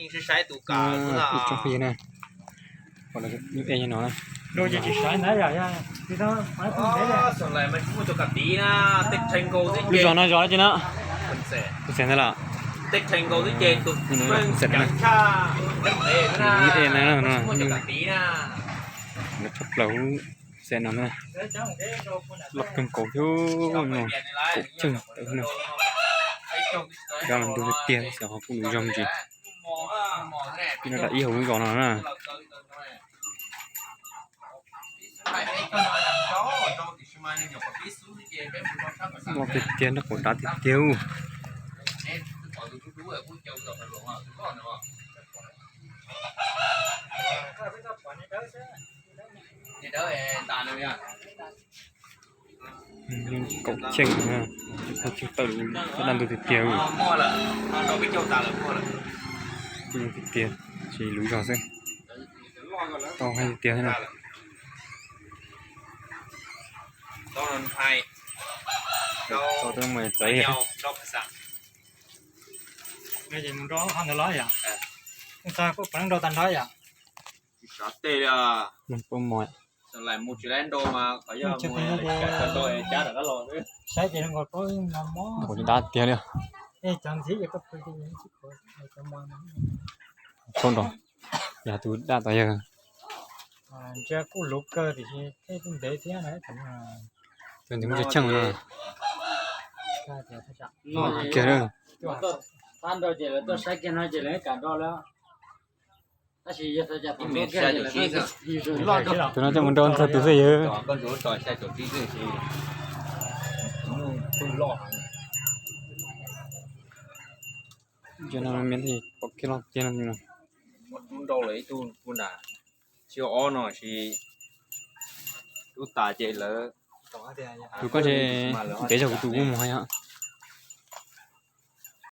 Ib tsoom phooj ywg na, kom lawv ua ej no na. Lub zos no zos dab tsi na? Phuj Xeem ntag los? Phuj Xeem na, ua ej na, tshaj plaws lub Xeem no na. Loj kawg nkaus thiab no, kaum cheej tawm no. Zos no ntug tiag tiag, xyov ho kuj lub zos me ntsis. Peb no lam ib hauv lub zos no na. Loj tiag tiag, nroj qaum dav tiag tiag. Kaum cheej, kaum cheej tawm, daj ntug tiag tiag. Kuj zoo tiag tiag, tsis lub zos xwb. Tau heev tiag thiab na. Tau tau mus txawv yam. Mus nrau hov ntawd los yom? Mus txog kuj pom nrau tag nrho yom? Tsis xav tej li. Mus pub mos. Mus tsis laiv nrau mas qhov yog mus cab rov qab los xwb. Saib ces zoo nkaus paub no mob. Nkaus li dab tiag li. Cov ntxiv ces koj pw ces cov mos no. Txhob nrau. Yog tus daj tod yog. Ntsia kuj luv kawg tiam sis tej kuj ntev thiab na. Tus ntev muaj tsev cheej no. Kiag. Thab nrau ces lawv tuaj saib kiag no ces lawv kam nrau lawm. Tus no coj mus nrau ntxog tus xwb yog. Cov no me pom kiag loj tiag no. Tsis ob no sis tub tas ces lawv. Tus koj ces ntev zog kuv tus kuj mus hais yom.